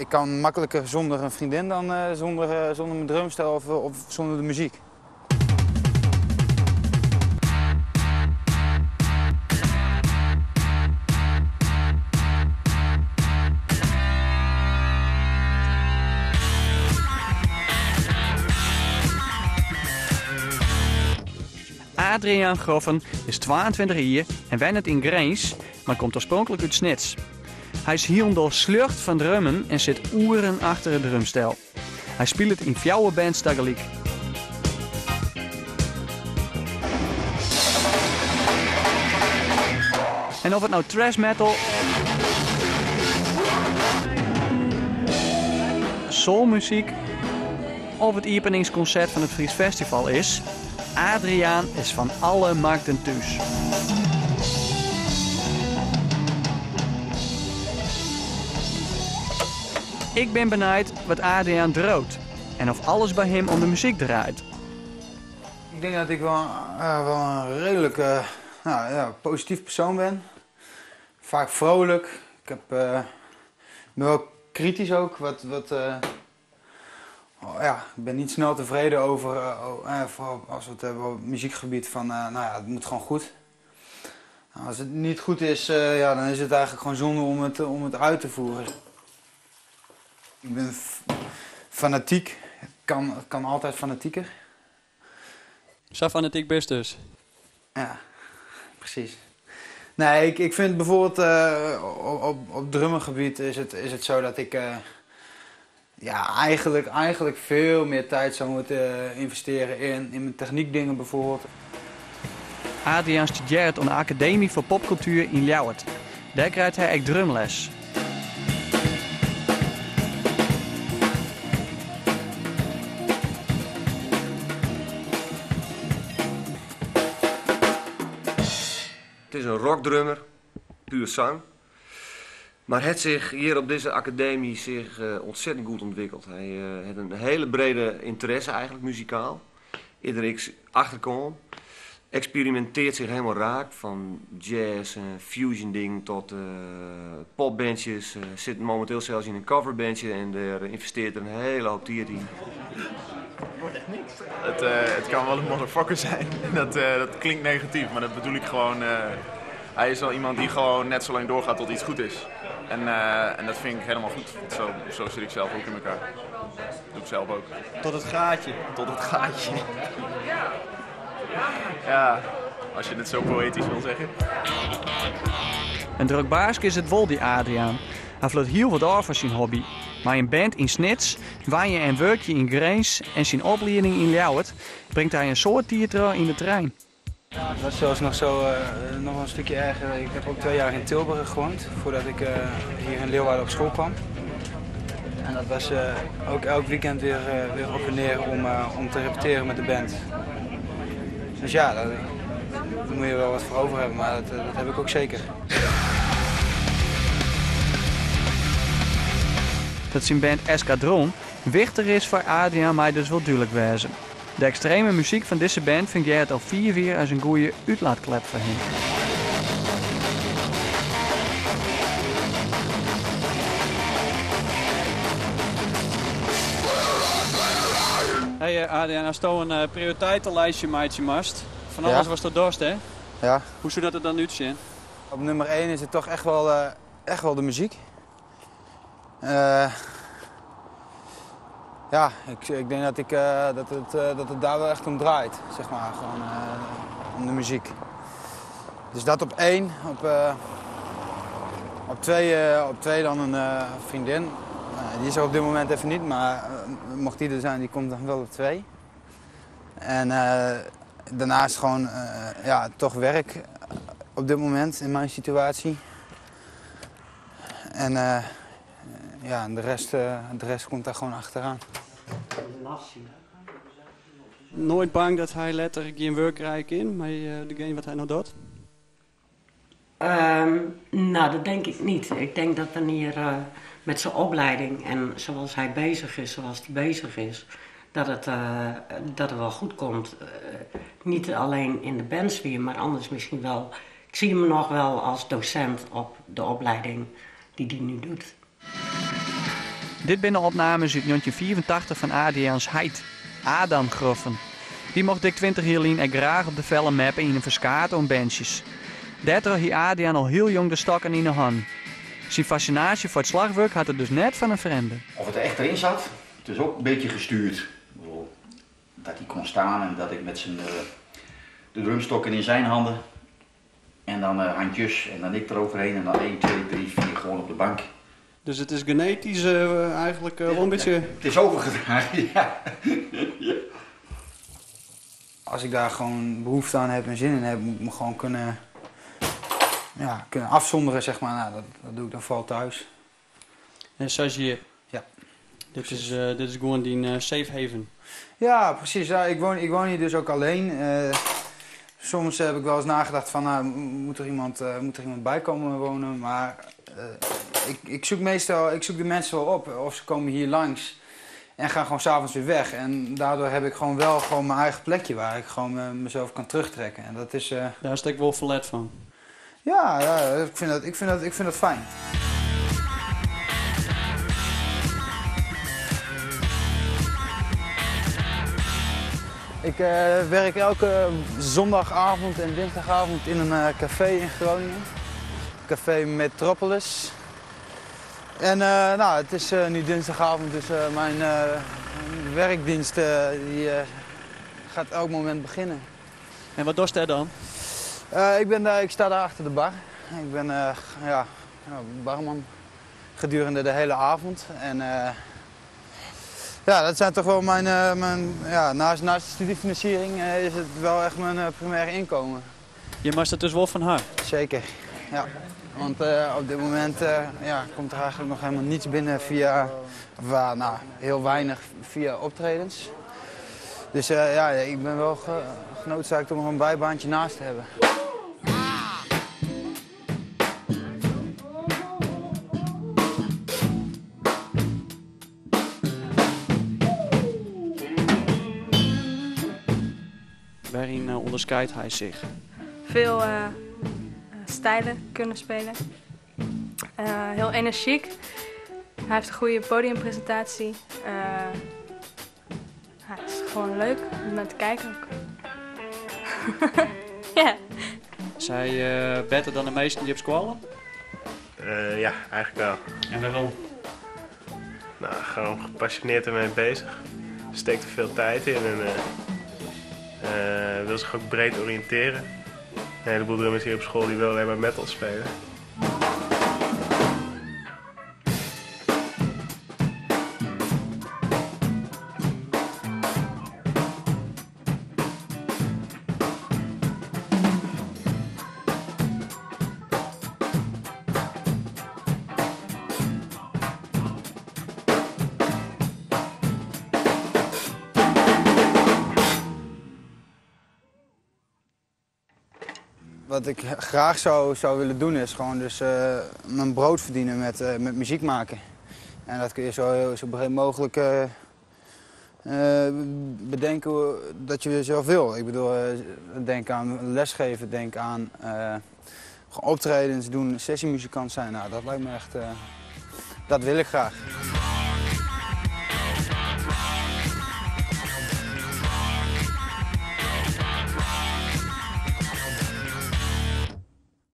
Ik kan makkelijker zonder een vriendin dan eh, zonder, eh, zonder mijn drumstel of, of zonder de muziek. Adriaan Groffen is 22 jier en wennet yn Grins, mar komt oarspronklik út Snits. Hy is hielendal sljocht fan drummen en sit oeren achter it drumstel. Hy spilet yn fjouwer bands tagelyk. En of it no thrash metal, soulmuzyk of it iepeningskonsert fan it Fries Festival is, Adriaan is fan alle markten thús. Ik bin benijd wat Adriaan driuwt en of alles by him om de muzyk draait. Ik denk dat ik wel, uh, wel een redelijk uh, nou, ja, positief persoon ben. Vaak vrolijk. Ik heb, uh, ben wel kritisch ook. Wat, wat, oh, ja, ik ben niet snel tevreden over, oh, vooral als we het hebben op het muziekgebied, van nou ja, het moet gewoon goed. Nou, als het niet goed is, ja, dan is het eigenlijk gewoon zonde om het, om het uit te voeren. Ik ben fanatiek. Het kan, het kan altijd fanatieker. Sa fanatyk bist dus? Ja, precies. Nee, ik, ik vind bijvoorbeeld uh, op, op drummengebied is het, is het zo dat ik uh, ja, eigenlijk, eigenlijk veel meer tijd zou moeten investeren in, in mijn techniekdingen bijvoorbeeld. Adriaan studearret oan de Akademy foar Popkultuer yn Ljouwert. Dêr krijt hy ek drumles. Het is een rockdrummer, puur zang. Maar het zich hier op deze academie zich uh, ontzettend goed ontwikkeld. Hij uh, heeft een hele brede interesse eigenlijk muzikaal. Ieder achterkomen. Experimenteert zich helemaal raak. Van jazz en fusion ding tot uh, popbandjes. zit momenteel zelfs in een coverbandje en daar investeert er een hele hoop tijd in. Het wordt echt niks. Het, het kan wel een motherfucker zijn. Dat, dat klinkt negatief, maar dat bedoel ik gewoon. hij is wel iemand die gewoon net zo lang doorgaat tot iets goed is. En, en dat vind ik helemaal goed. Zo, zo zit ik zelf ook in elkaar. Dat doe ik zelf ook. Tot het gaatje. Tot het gaatje. Ja, als je het zo poëtisch wil zeggen. In drok baaske is it wol, dy Adriaan. Hy fleut hiel wat ôf foar syn hobby. Mei in band yn Snits, wenje en wurkje yn Grins en syn oplieding yn Ljouwert bringt hy in soad tiid troch yn de trein. Het was zelfs nog zo, uh, nog wel een stukje erger. Ik heb ook 2 jaar in Tilburg gewoond voordat ik uh, hier in Leeuwarden op school kwam. En dat was uh, ook elk weekend weer, weer op en neer om, om te repeteren met de band. Dus ja, daar, daar moet je wel wat voor over hebben, maar dat, dat heb ik ook zeker. Dat syn band Eskadron wichtich is foar Adriaan mei dus wol dúdlik wêze. De ekstreme muzyk fan dizze band fungearret al 4 jier as in goede útlaatklep foar him. Hey Adriaan, asto in prioriteitenlijstje meitsje moatst, fan alles ja. watsto dochst, hè? Ja. Hoe soe dat der dan útsjen? Op nummer 1 is het toch echt wel, echt wel de muziek. Uh, ja, ik, ik denk dat, ik, uh, dat, het, dat het daar wel echt om draait, zeg maar. Gewoon om de muziek. Dus dat op één. Op, op, twee, op twee dan een vriendin. Die is er op dit moment even niet, maar mocht die er zijn, die komt dan wel op twee. En daarnaast gewoon ja, toch werk op dit moment in mijn situatie. En ja, en de rest, de rest komt daar gewoon achteraan. Noait bang dat hy letter gjin wurk krije kin, mei degene wat hy no docht? Nou, dat denk ik niet. Ik denk dat wanneer uh, met zijn opleiding en zoals hij bezig is, zoals hij bezig is, dat het, uh, dat het wel goed komt. Uh, niet alleen in de bandsfeer, maar anders misschien wel. Ik zie hem nog wel als docent op de opleiding die hij nu doet. Dit binne opnames út 1985 fan Adriaans heit, Adam Groffen. Dy mocht dik 20 jier lyn ek graach op de felle meppe yn in ferskaat oan bandsjes. Dêrtroch hie Adriaan al hiel jong de stokken yn 'e hannen. Syn fassinaasje foar it slachwurk hat er dus net fan in frjemde. Of het er echt erin zat, het is ook een beetje gestuurd. Ik bedoel, dat hij kon staan en dat ik met zijn, de drumstokken in zijn handen en dan handjes en dan ik eroverheen en dan 1, 2, 3, 4 gewoon op de bank. Dus het is genetisch eigenlijk wel een beetje... Het is overgedragen, ja. Als ik daar gewoon behoefte aan heb en zin in heb, moet ik me gewoon kunnen, ja, kunnen afzonderen, zeg maar. Nou, dat doe ik dan vooral thuis. En zoals je hier? Ja. Dit is gewoon die safe haven. Ja, precies. Ja, ik woon hier dus ook alleen. Soms heb ik wel eens nagedacht van, nou, moet er iemand bij komen wonen? Maar ik zoek meestal, ik zoek de mensen wel op of ze komen hier langs en gaan gewoon 's avonds weer weg. En daardoor heb ik gewoon wel gewoon mijn eigen plekje waar ik gewoon mezelf kan terugtrekken. En dat is, Daar steek ik wel verlet van. Ja, ja, ik vind dat fijn. Ik werk elke zondagavond en dinsdagavond in een café in Groningen. Café Metropolis. En het is nu dinsdagavond, dus mijn werkdienst die gaat elk moment beginnen. En wat doet daar dan? Ik sta daar achter de bar. Ik ben barman gedurende de hele avond. En ja, dat zijn toch wel mijn mijn, ja, naast, naast de studiefinanciering is het wel echt mijn primaire inkomen. Je mag dat dus wel van haar? Zeker, ja. Want op dit moment komt er eigenlijk nog helemaal niets binnen via, of nou, heel weinig via optredens. Dus ik ben wel genoodzaakt om er een bijbaantje naast te hebben. Waarin onderscheidt hij zich? Veel stijlen kunnen spelen. Heel energiek. Hij heeft een goede podiumpresentatie. Hij is gewoon leuk om naar te kijken ook. Ja. Is hij beter dan de meesten die op school? Ja, eigenlijk wel. En waarom? Gewoon gepassioneerd ermee bezig. Steekt er veel tijd in en wil zich ook breed oriënteren. Een heleboel drummers hier op school die willen alleen maar metal spelen. Wat ik graag zou willen doen is gewoon dus mijn brood verdienen met muziek maken. En dat kun je zo breed mogelijk bedenken dat je zelf wil. Denk aan lesgeven, denk aan gewoon optredens doen, sessiemuzikant zijn. Dat lijkt me echt, dat wil ik graag.